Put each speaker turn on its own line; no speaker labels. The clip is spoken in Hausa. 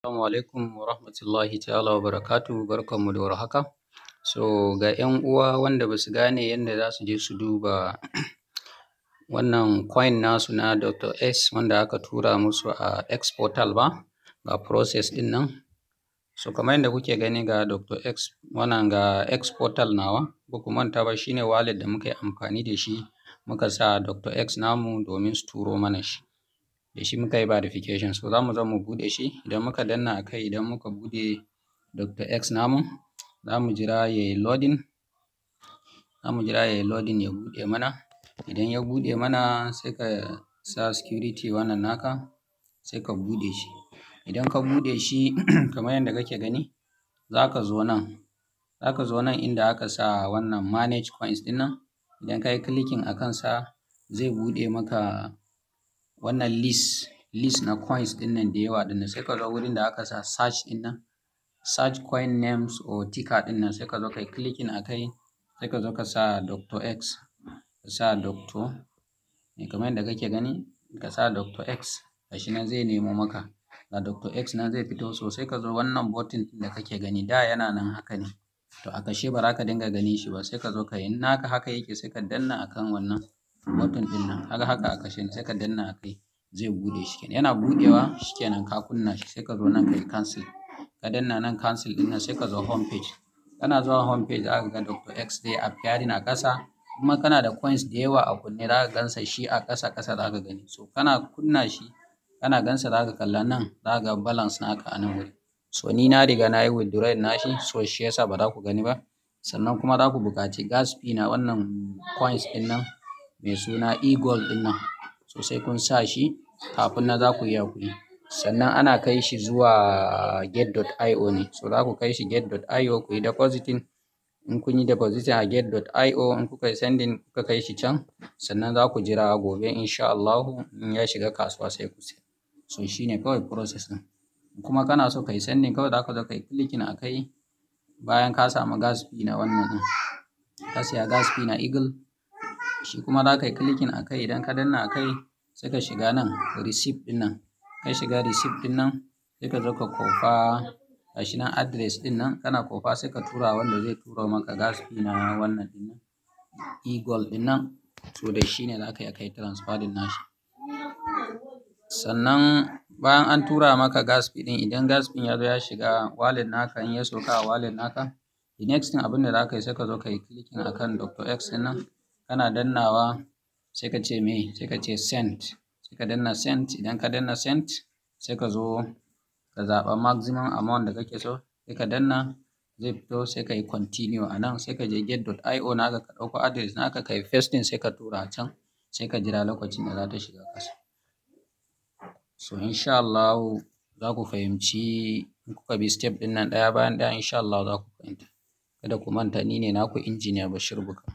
Assalamu alaikum wa rahmatullahi ta'ala wa barakatuhu, barkanmu da warhaka. So ga 'yan uwa wanda ba su gane yadda za su je su duba wannan coin nasu na Dr. X wanda aka tura musu a X portal ba, ga process ɗin nan. So kamar yadda kuke gani, ga Dr. X wannan, ga X portal nawa, ba ku manta ba, shine wallet da muka yi amfani da shi muka sa Dr. X namu domin su turo mana shi. Da shi muka yi verification. So za mu zo mu buɗe shi. Idan muka danna a kai, idan muka buɗe Dr. X namu, za mu jira ya yi loading. Za mu jira ya yi loading, ya buɗe mana. Idan ya buɗe mana, sai ka sa security wannan naka, sai ka buɗe shi. Idan ka buɗe shi kamar yadda kake gani, za ka zo nan. Za ka zo nan inda aka sa wannan manage coins ɗin nan. Idan ka yi clicking a kansa, zai buɗe maka wannan list na coins ɗin nan da yawa ɗin nan. Sai ka zo wurin da aka sa search ɗin nan, search coin names or ticker ɗin nan, sai ka zo ka yi clicking a kai, sai ka zo ka sa Dr. X, ka sa Dr. kamar yadda kake gani, ka sa Dr. X, gashi nan zai nemo maka. Ga Dr. X nan zai fito. So sai ka zo wannan button ɗin da kake gani, da yana nan haka ne. To a kashe, ba za ka dinga ganin shi ba, sai ka zo ka yi naka haka yake, sai ka danna akan wannan button ɗin nan. Kaga haka a kashe, sai ka danna a kai, zai buɗe shi kenan. Yana buɗewa shikenan, ka kunna shi, sai ka zo nan ka yi cancel. Ka danna nan cancel ɗin nan, sai ka zo home page. Kana zuwa home page, za ka ga Dr. X zai appearing a ƙasa. Kuma kana da coins da yawa a kunne, za ka gansa shi a ƙasa ƙasa za ka gani. So kana kunna shi, kana gansa, za ka kalla nan, za ka ga balance naka a nan wuri. So ni na riga na yi withdrawal nashi, so shi yasa ba za ku gani ba. Sannan kuma za ku buƙaci gas fee na wannan coins ɗin nan mai suna e-gold ɗin nan. So sai kun sa shi kafin nan za ku iya ku yi. Sannan ana kai shi zuwa gate.io ne. So za ku kai shi gate.io ku yi depositing. In kun yi depositing a gate.io, in kuka yi sending, kuka kai shi can, sannan za ku jira gobe insha Allahu, in ya shiga kasuwa sai ku siya. So shi ne kawai process ɗin. Kuma kana so ka yi sending, kawai za ka zo ka yi clicking a kai bayan ka samu gas fee na wannan ɗin. Ka siya gas fee na Eagle, shi kuma za ka yi clicking a kai. Idan ka danna a kai, sai ka shiga nan receipt ɗin nan. Ka shiga receipt ɗin nan, sai ka zo ka kwafa, gashi nan address ɗin nan, kana kwafa sai ka tura wanda zai tura maka gas fee na wannan ɗin nan, e-gold ɗin nan. So da shi ne za ka iya kai transferring nashi. Sannan bayan an tura maka gas fee ɗin, idan gas fee ya zo ya shiga wallet naka, in ya sauka a wallet naka, the next thing abin da za ka yi, sai ka zo ka yi clicking akan Dr. X ɗin nan. Kana dannawa, sai ka ce me? Sai ka ce send. Sai ka danna send. Idan ka danna send, sai ka zo ka zaɓa maximum amount da kake so, sai ka danna, zai fito, sai ka yi continue a nan, sai ka je gate.io naka, ka ɗauko address naka, ka yi pasting, sai ka tura a can, sai ka jira lokacin da za ta shiga ƙasa. So insha Allahu za ku fahimci in kuka bi step ɗin nan ɗaya bayan ɗaya, insha Allahu za ku fahimta. Kada ku manta, ni ne naku Injiniya Bashir Bukar.